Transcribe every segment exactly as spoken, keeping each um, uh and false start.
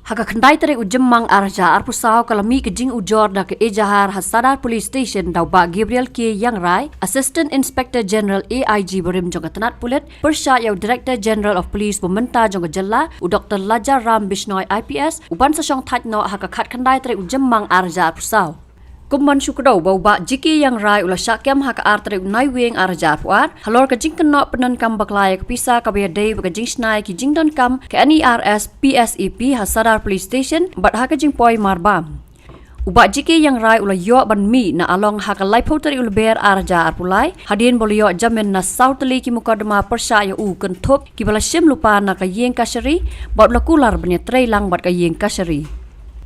Ha ka khyndai tarik u Jymmang ar hajar arphew saw ka la mih ka jingujor da ka ejahar ha Sadar Police Station da u Bah Gabriel K Iangrai, Assistant Inspector General A I G barim jong ka tnat pulit, pyrshah ïa u Director General of Police ba mynta jong ka jylla, u Doktor Lajaram Bishnoi I P S, u ban sa shong thait noh ha ka khatkhyndai tarik u Jymmang ar hajar arphew saw. Kum ban shu kdew ba u Bah G K Iangrai u la shah kem ha ka ar tarik u Naiwieng ar hajar arphew ar, halor ka jingkynnoh pyndonkam bakla ïa ka pisa kaba ïadei bad ka jingshna ïa ki jingdonkam ka N E R S P S A P ha Sadar Police Station bad ha ka jingpoi marbam. U Bah G K Iangrai u la ïoh ban mih na along ha ka laiphew tarik u Lber ar hajar arphew lai, hadien ba u la ïoh jamin na saw tylli ki mukotduma pyrshah ïa u kynthup kiba la shim lypa na ka ïing kashari, bad u la kular ban ïatreilang bad ka ïing kashari.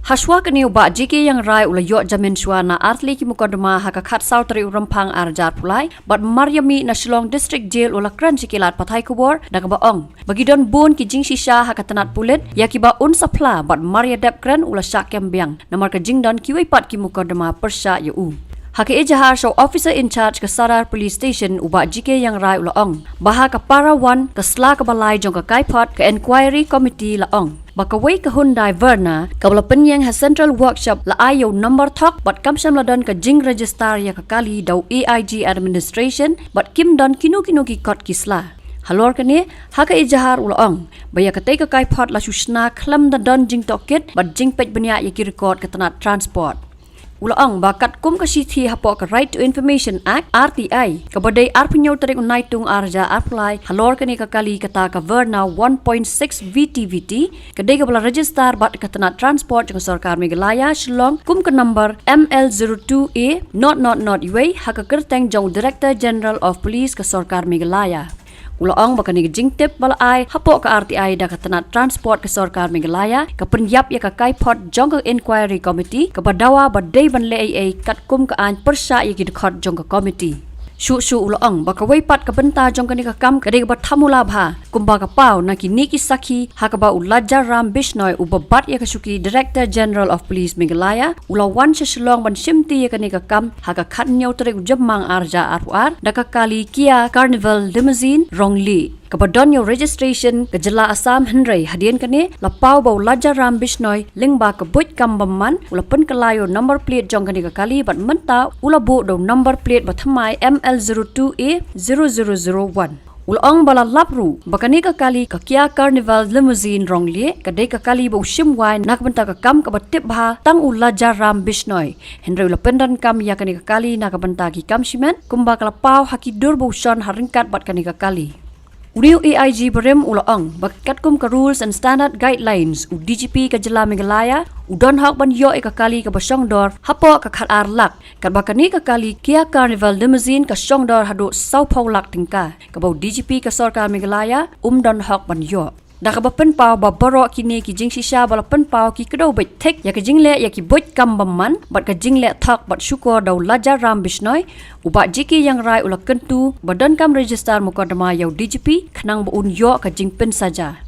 Hashwa kane u Bah G K Iangrai u la ïoh jamin shuwa na ar tylli ki mukotduma ha ka khatsaw tarik u Rymphang ar hajar arphew lai, bad mar ïa mih na Shillong District Jail u la kren sha ki lad pathai khubor da kaba ong ba ki don bun ki jingshisha ha ka tnat pulit ïa kiba un sa phla, bad mar ïa dep kren u la shah kem biang namar ka jingdon kiwei pat ki mukotduma pyrshah ïa u. Ha ka ejahar sha u Officer in Charge ka Sadar Police Station, u Bah G K Iangrai u la ong ba ha ka para wan ka sla kaba lai jong ka kaiphod, ka Inquiry Committee la ong ba kawei ka Hyundai Verna kaba la pynïeng ha Central Workshop la ai ïa u number thok bad kam shym la don ka jingregister ïa ka kali da u A I G administration, bad kim don kino kino ki kot ki sla. Halor kane, ha ka ejahar u la ong ba ïa katei ka kaiphod la shu shna khlem da don jingtohkit bad jingpeit bniah ïa ki record ka tnat transport. U la ong ba katkum ka shithi hapoh ka Right to Information Act, R T I, kaba dei arphew hynñiew tarik u Naitung ar hajar arphew lai, halor kane ka kali kata ka Verna one point six V T V T, ka dei kaba la register bad ka tnat transport jong ka sorkar Meghalaya Shillong kum ka number M L zero two A nought nought nought wei, ha ka kyrteng jong u Director General of Police ka sorkar Meghalaya. U la ong ba kane ka jingtip ba la ai hapoh ka R T I da ka tnat transport ka sorkar Meghalaya ka pynïap ïa ka kaiphod jong ka Inquiry Committee kaba dawa ba dei ban leh ei ei katkum ka aiñ pyrshah ïa ki dkhot jong ka committee. Shuh shuh u la ong ba kawei pat ka bynta jong kane ka kam ka dei kaba thamula bha, kumba ka paw na kine ki sakhi ha kaba u Lajaram Bishnoi uba bat ïa ka shuki Director General of Police Meghalaya u la wan sha Shillong ban shimti ïa kane ka kam ha ka khathynñiew tarik u Jymmang ar hajar arphew ar da ka kali Kia Carnival Limousine Rongli, kaba don ïa u registration ka jylla Assam, hynrei hadien kane la paw ba u Lajaram Bishnoi lyngba ka buit kam bymman u la pynkylla ïa u number plate jong kane ka kali, bad mynta u la buh da u number plate ba thymmai M L zero two A zero zero zero one. U la ong ba la lap ruh ba kane ka kali ka Kia Carnival Limousine Rongli ka dei ka kali ba u shim wai na ka bynta ka kam kaba tip bha tang u Lajaram Bishnoi, hynrei u la pyndonkam ïa kane ka kali na ka bynta ki kam shimet, kumba ka la paw ha ki dur ba u shon ha ryngkat bad kane ka kali. Une u A I G barim u la ong ba katkum ka Rules and Standard Guidelines, u D G P ka jylla Meghalaya u don hok ban ïoh ïa ka kali kaba shongdor hapoh ka khatar lak, katba kane ka kali Kia Carnival Limousine ka shongdor haduh sawphew lak tyngka, kaba u D G P ka sorkar Meghalaya um don hok ban ïoh. Da kaba pynpaw ba baroh kine ki jingshisha ba la pynpaw ki kdew beit thik ïa ka jingleh ïa ki buit kam bymman bad ka jingleh thok bad shukor da u Lajaram Bishnoi, u Bah G K Iangrai u la kyntu ba donkam register mukotduma ïa u D G P khnang ba un ïoh ka jingpynsaja.